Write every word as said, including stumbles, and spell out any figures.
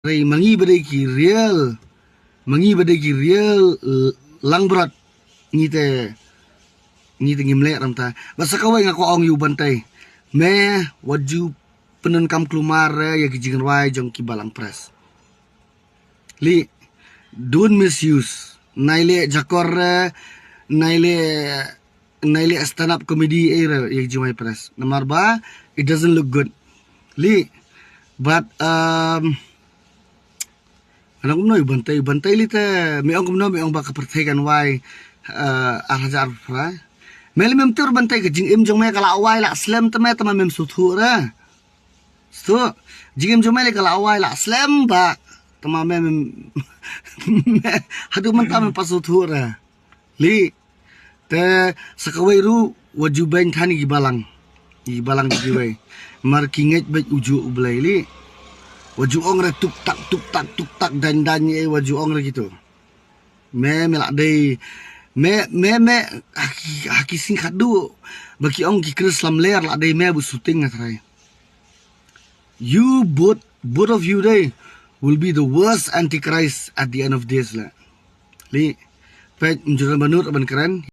Re mangi ba dei ki real, mangi ba dei ki real, eh, langbrot. Ngi te, ngi te ngim leh ranta. Ba sa kawei nga ko ong ïa u Bantai. Me, wat ju pyndonkam klumar, eh, ïa ki jingrwai jong ki Balang Press. Li, don't misuse. Nai leh jakor, eh, nai leh, nai leh stand up comedy, eh, re, ïa ki jingrwai press. Namar ba, it doesn't look good. Li, but, um, Nga ong kumno ïa u Bantai, ïa u Bantai li te, me ong kumno, me ong ba ka pyrthei kan wai, eh, ar hajar arphew phra. Me li mem tur Bantai ka jingim jong me ka la wai la slem te me te ma mem suthu re. Stu, jingim jong me li ka la wai la slem ba, te ma me mem, me, haduh mynta mem pa suthu re. Li, te sa kawei ruh, wat ju beiñ than ïa ki balang. Ïa ki balang kiwei. Mar ki ngeit beit u juh u Blei li. Wat ju ong re tuk tak, tuk tak, tuk tak, dain dain, eh, wat ju ong re kito. Me, me la dei. Me, me, me, ha ki, ha ki sing khadduh. Ba ki ong ki Khrist lamler la dei me bad shooting nga trai. You both, both of you dei will be the worst antichrist at the end of days la. Li, peit mjuran banut ban kren.